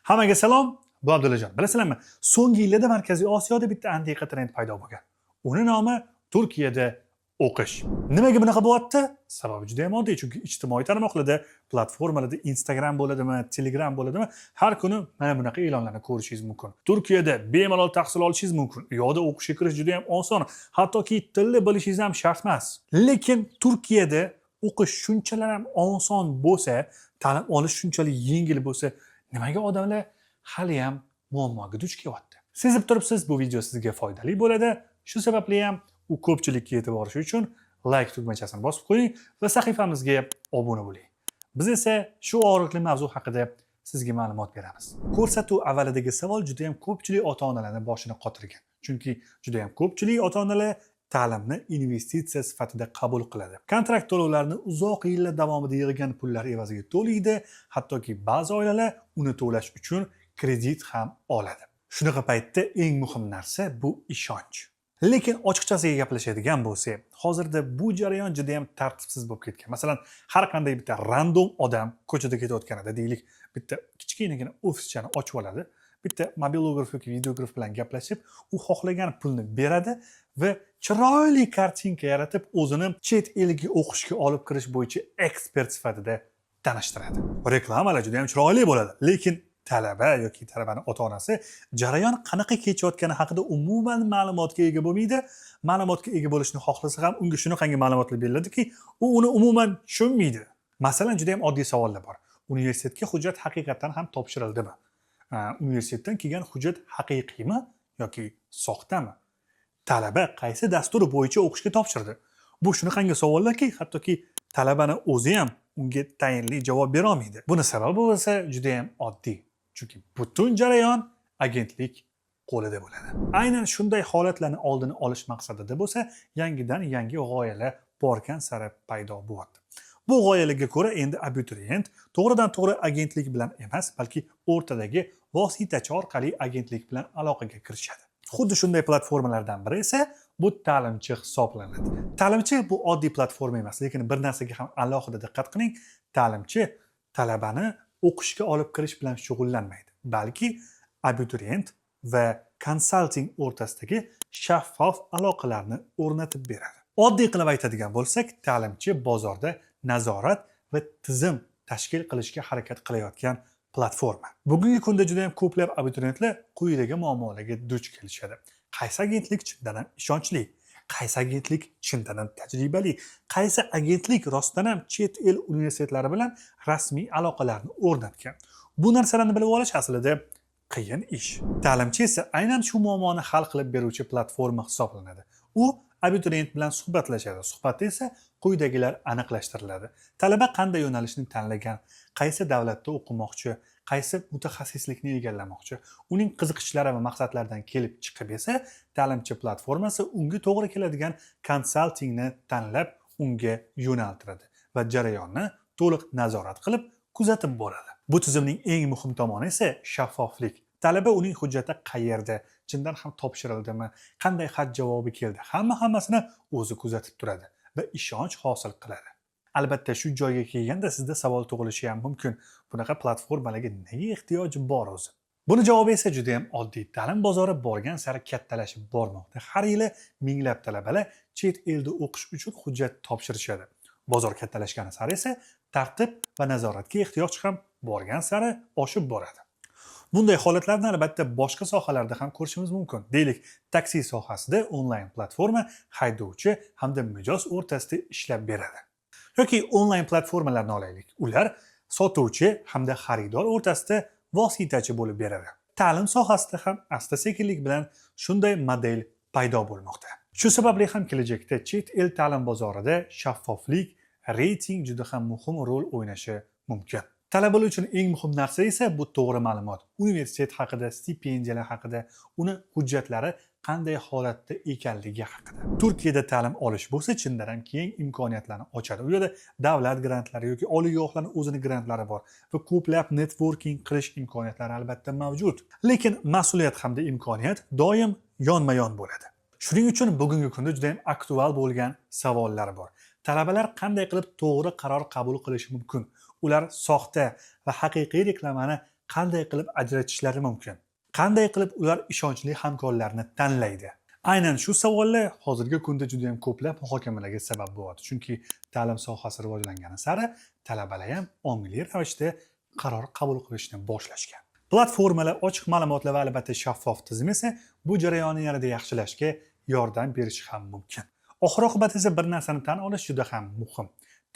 Hammaga salom, bu Abdullajon. Bilasizlarmi, so'nggi yillarda Markaziy Osiyoda bitta antiqa trend paydo bo'lgan. Uni nomi Turkiyada o'qish. Nimaga bunaqa bo'lyapti? Sababi juda ham oddiy, chunki ijtimoiy tarmoqlarda, platformalarda, Instagram bo'ladimi, Telegram bo'ladimi, har kuni mana bunaqa e'lonlarni ko'rishingiz mumkin. Turkiyada bemalol tahsil olishingiz mumkin. U yoqda o'qishga kirish juda ham oson, hattoki tilni bilishingiz ham shart emas. Lekin Turkiyada o'qish shunchalar ham oson bo'lsa, ta'lim olish shunchalik yengil bo'lsa, nimaga odamlar hali ham muammoga duch kelyapti? Sezib turibsiz, bu video sizga foydali bo'ladi. Shu sababli ham u ko'pchilikka yetib borishi uchun like tugmachasini bosib qo'ying va sahifamizga obuna bo'ling. Biz esa shu og'riqli mavzu haqida sizga ma'lumot beramiz. Ko'rsatuv avvalidagi savol juda ham ko'pchilik ota-onalarni boshini qotirgan. Chunki juda ham ko'pchilik ota-onalar ta'limni investitsiya sifatida qabul qiladi. Kontrakt to'lovlarini uzoq yillar davomida yig'gan pullar evaziga to'laydi, hattoki ba'zi oilalar uni to'lash uchun kredit ham oladi. Shunaqa paytda eng muhim narsa bu ishonch. Lekin ochiqchasiga gaplashadigan bo'lsak, hozirda bu jarayon juda ham tartibsiz bo'lib ketgan. Masalan, har qanday bitta random odam ko'chada ketayotganida, deylik, bitta kichkinagina ofischani ochib oladi, bitta mobilograf yoki videograf bilan gaplashib, u xohlagan pulni beradi va chiroyli картинка yaratib, o'zini chet elga o'qishga olib kirish bo'yicha ekspert sifatida tanishtiradi. Reklamalar juda ham chiroyli bo'ladi, lekin talaba yoki talabani ota-onasi jarayon qanaqa kechayotgani haqida umuman ma'lumotga ega bo'lmaydi. Ma'lumotga ega bo'lishni xohlasa ham unga shunaqangi ma'lumotlar beriladiki, u uni umuman tushunmaydi. Masalan, juda ham oddiy savollar bor. Universitetga hujjat haqiqatdan ham topshirildimi? Universitetdan kelgan hujjat haqiqiymi yoki soxtami? Talaba qaysi dastur bo'yicha o'qishga topshirdi? Bu shunaqangi savollarki, hattoki talabani o'zi ham unga tayinli javob bera olmaydi. Buni sababi bo'lsa juda ham oddiy. Chunki butun jarayon agentlik qo'lida bo'ladi. Aynan shunday holatlarni oldini olish maqsadida bo'lsa, yangidan yangi g'oyalar borgan sari paydo bo'lyapti. Bu g'oyalarga ko'ra, endi abituriyent to'g'ridan to'g'ri agentlik bilan emas, balki o'rtadagi vositachi orqali agentlik bilan aloqaga kirishadi. Xuddi shunday platformalardan biri esa bu Ta'limchi hisoblanadi. Ta'limchi bu oddiy platforma emas, lekin bir narsaga ham alohida diqqat qiling. Ta'limchi talabani o'qishga olib kirish bilan shug'ullanmaydi, balki abituriyent va konsalting o'rtasidagi shaffof aloqalarni o'rnatib beradi. Oddiy qilib aytadigan bo'lsak, Ta'limchi bozorda nazorat va tizim tashkil qilishga harakat qilayotgan platforma. Bugungi kunda juda ham ko'plab abituriyentlar quyidagi muammolarga duch kelishadi. Qaysi agentlik chindan ham ishonchli? Qaysi agentlik chindan ham tajribali? Qaysi agentlik rostdan ham chet el universitetlari bilan rasmiy aloqalarni o'rnatgan? Bu narsalarni bilib olish aslida qiyin ish. Ta'limchi esa aynan shu muammoni hal qilib beruvchi platforma hisoblanadi. U abituriyent bilan suhbatlashadi. Suhbatda esa quyidagilar aniqlashtiriladi. Talaba qanday yo'nalishni tanlagan, qaysi davlatda o'qimoqchi, qaysi mutaxassislikni egallamoqchi, uning qiziqishlari va maqsadlaridan kelib chiqib esa Ta'limchi platformasi unga to'g'ri keladigan konsaltingni tanlab, unga yo'naltiradi va jarayonni to'liq nazorat qilib, kuzatib boradi. Bu tizimning eng muhim tomoni esa shaffoflik. Talaba uning hujjati qayerda, chindan ham topshirildimi, qanday xat javobi keldi, hamma hammasini o'zi kuzatib turadi va ishonch hosil qiladi. Albatta, shu joyga kelganda sizda savol tug'ilishi ham mumkin. Bunaqa platformalarga nega ehtiyoj bor o'zi? Buni javobi esa juda ham oddiy. Ta'lim bozori borgan sari kattalashib bormoqda. Har yili minglab talabalar chet elda o'qish uchun hujjat topshirishadi. Bozor kattalashgani sari esa tartib va nazoratga ehtiyoj ham borgan sari oshib boradi. Bunday holatlarni albatta boshqa sohalarda ham ko'rishimiz mumkin. Deylik, taksi sohasida onlayn platforma haydovchi hamda mijoz o'rtasida ishlab beradi. Yoki onlayn platformalarni olaylik. Ular sotuvchi hamda xaridor o'rtasida vositachi bo'lib beradi. Ta'lim sohasida ham asta-sekinlik bilan shunday model paydo bo'lmoqda. Shu sababli ham kelajakda chet el ta'lim bozorida shaffoflik, reyting juda ham muhim rol o'ynashi mumkin. Talabalar uchun eng muhim narsa esa bu to'g'ri ma'lumot. Universitet haqida, stipendiyalar haqida, uni hujjatlari qanday holatda ekanligi haqida. Turkiyada ta'lim olish bo'lsa chindan ham keng imkoniyatlarni ochadi. U yerda davlat grantlari yoki oliygohlarning o'zini grantlari bor va ko'plab networking qilish imkoniyatlari albatta mavjud. Lekin mas'uliyat hamda imkoniyat doim yonma-yon bo'ladi. Shuning uchun bugungi kunda juda ham aktual bo'lgan savollar bor. Talabalar qanday qilib to'g'ri qaror qabul qilishi mumkin? Ular soxta va haqiqiy reklamani qanday qilib ajratishlari mumkin? Qanday qilib ular ishonchli hamkorlarni tanlaydi? Aynan shu savollar hozirgi kunda juda ham ko'plab muhokamalarga sabab bo'lyapti. Chunki ta'lim sohasi rivojlangani sari talabalar ham ongli ravishda qaror qabul qilishni boshlashgan. Platformalar, ochiq ma'lumotlar va albatta shaffof tizim esa bu jarayonni yanada yaxshilashga yordam berishi ham mumkin. Oxir oqibat esa bir narsani tan olish juda ham muhim.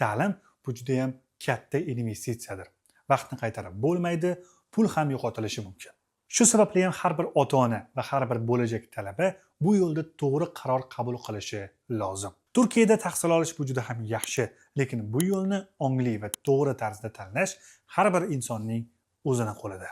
Ta'lim bu juda ham katta investitsiyadir. Vaqtni qaytarib bo'lmaydi, pul ham yo'qotilishi mumkin. Shu sababli ham har bir ota-ona va har bir bo'lajak talaba bu yo'lda to'g'ri qaror qabul qilishi lozim. Turkiyada tahsil olish bu juda ham yaxshi, lekin bu yo'lni ongli va to'g'ri tarzda tanlash har bir insonning o'zini qo'lida.